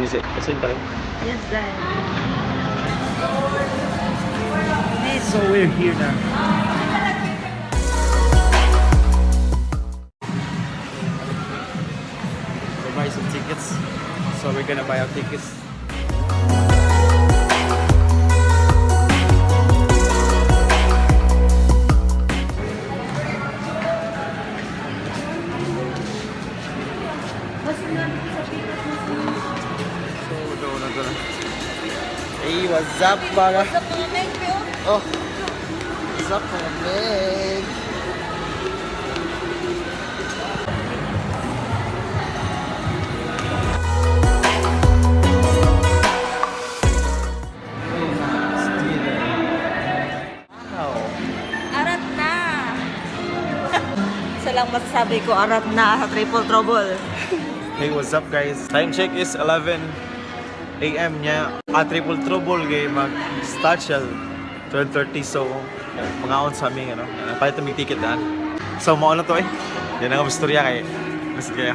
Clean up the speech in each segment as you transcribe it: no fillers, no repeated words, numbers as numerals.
Kasi kasi tayo. Yes, Dad. So we're here now. We buy some tickets. So we're gonna buy our tickets. So we're going na gonna. Hey, what's up, mga? What's up, mga meg, Pio? Oh, what's up, mga meg? Wow. Arat na! Isa lang masasabi ko, arat na sa Triple Trouble. Hey, what's up, guys? Time check is 11 a.m. niya. A Triple Trouble kay mag-start siya 12:30, so mga on sa aming ano. Palit mi ticket daan. So mao na to eh. Yan ang istorya kay mas kaya.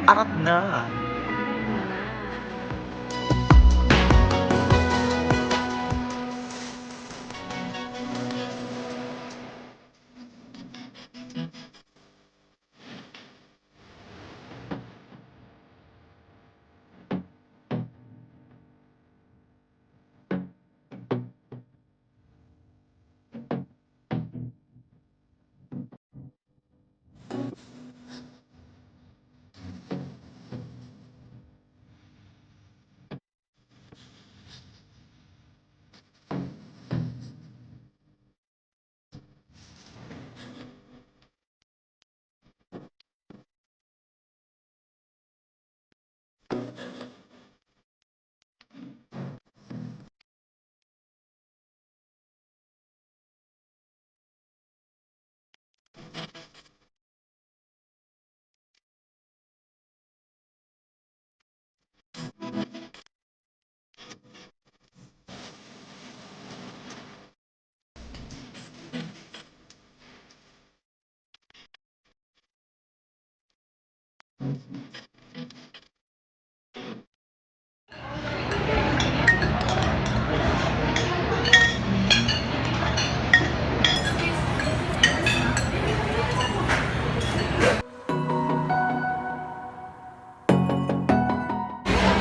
Arat na.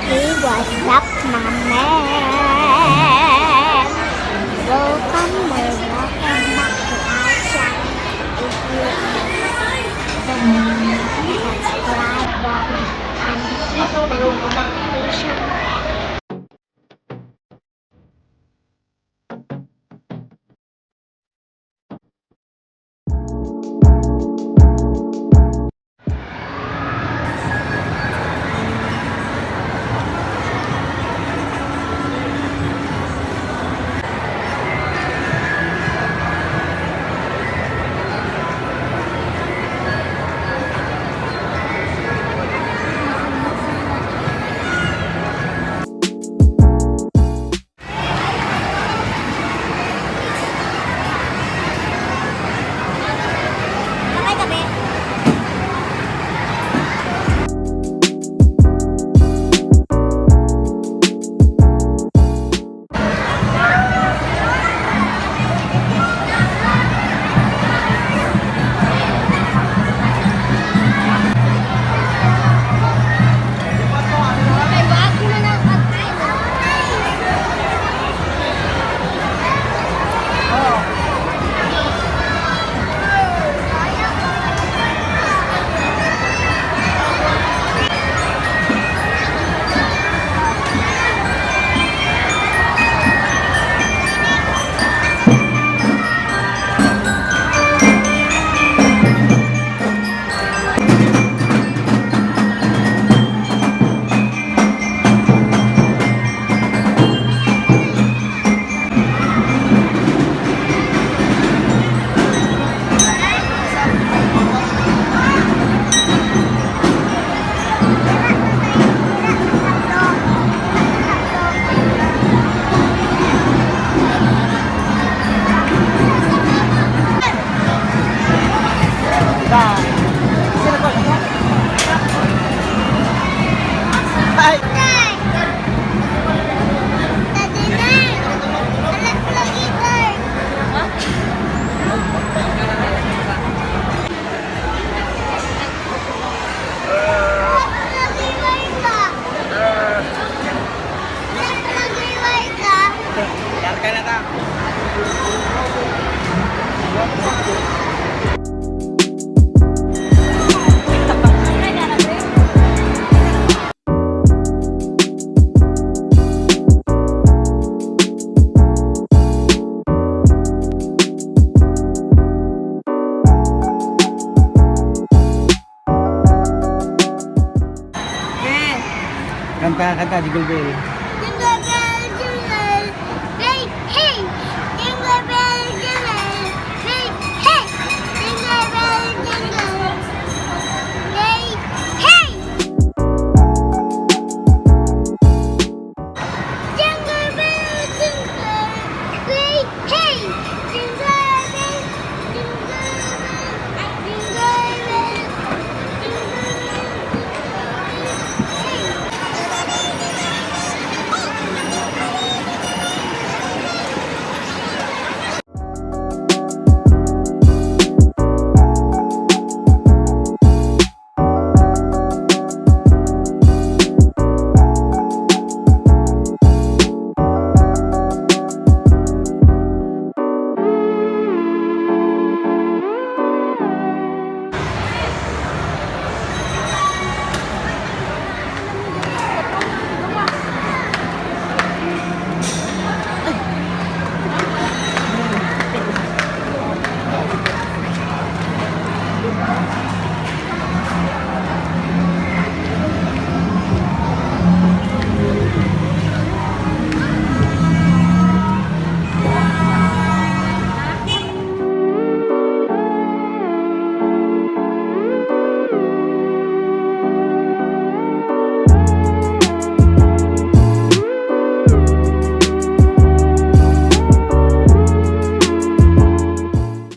Hey, what's up, my man? Welcome or welcome back to our channel. If you are the new subscribe button and hit the notification bell. Ay! Daddy na! Alam ko lang ito. Nag-iway ka. Nag-iway ka. Larga na ta. Eh, Kanta, kanta, Jingle Bell.